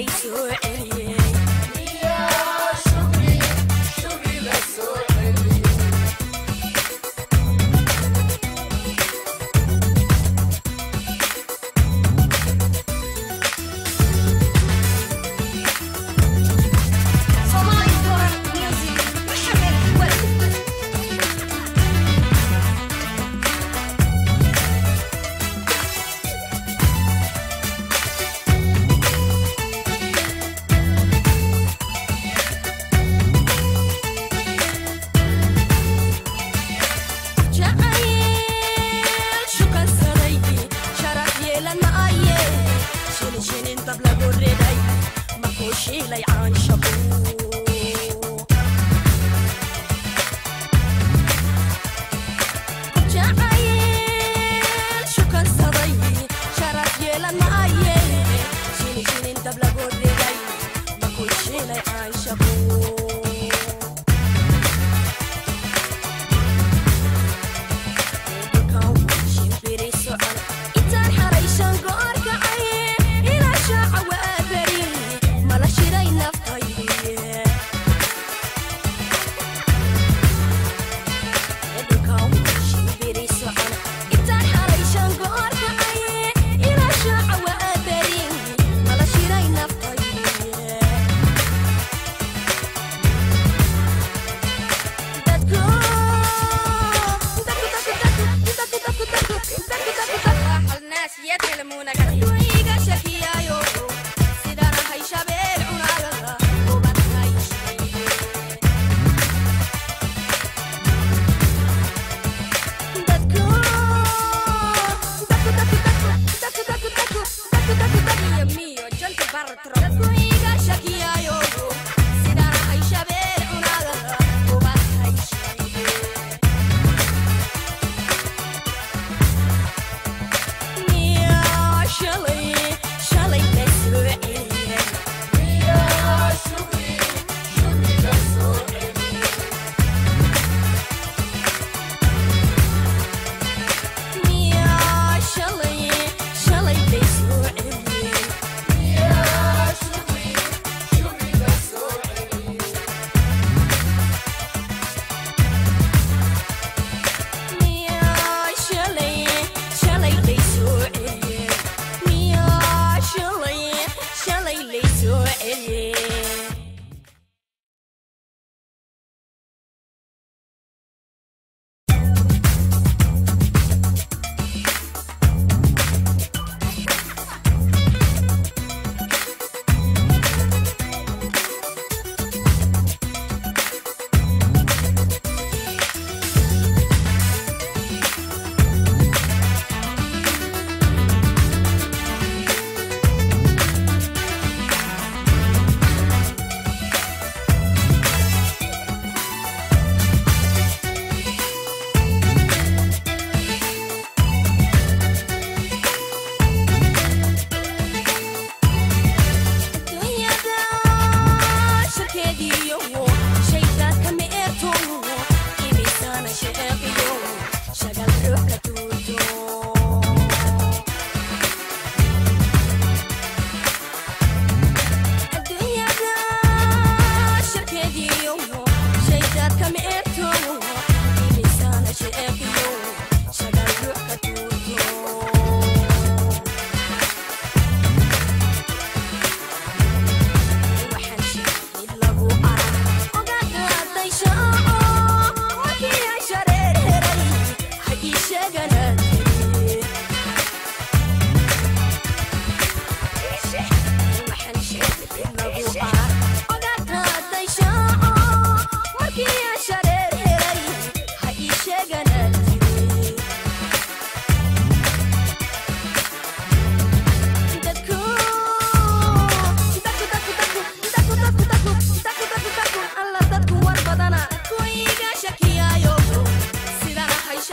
laysoo celiyey. Miyaa shukri shukri la soo celiyey? Somali Foreign Music Maxamed Weli. Jacayl shukansaday sharaf yeelan maaye, shilin shilin dab lagu riday markuu shiilay caanshabu. Jacayl shukansaday sharaf yeelan maaye, shilin shilin dab lagu riday markuu shiilay caanshabu. Intaan xaraysan go'ar kacay ilaa shaaca waa beri, mala shiray naftaydiye. Intaan xaraysan go'ar kacay ilaa shaaca waa beri, mala shiray naftaydiye. الناس يتكلمون. Iga shakiyayo sidaan ahay shabeel cunaaga ubadkay. Mio janta bartro. Dadku iga shakiyayo sidaan ahay shabeel cunaaga ubadkay. Miyaa shalay shalay la soo celiyey? Miyaa shukri shukri la soo celiyey? Miyaa shalay shalay la soo celiyey? Miyaa shukri shukri la soo celiyey? Miyaa shalay shalay la soo celiyey? Miyaa shalay shalay la soo celiyey? Dunyada sharkeediyo shaydaanka meerto, imisaana sheeqiyo shagal ruux ka tuurto. Adduunyada sharkeediyo shaydaanka meerto, imisaana sheeqiyo shagal ruux ka tuurto. Waxaan sheegay lagu arag ogaadaaday shaaco markii aan shareer heray, ha ii sheegana tiri. Waxaan sheegay lagu arag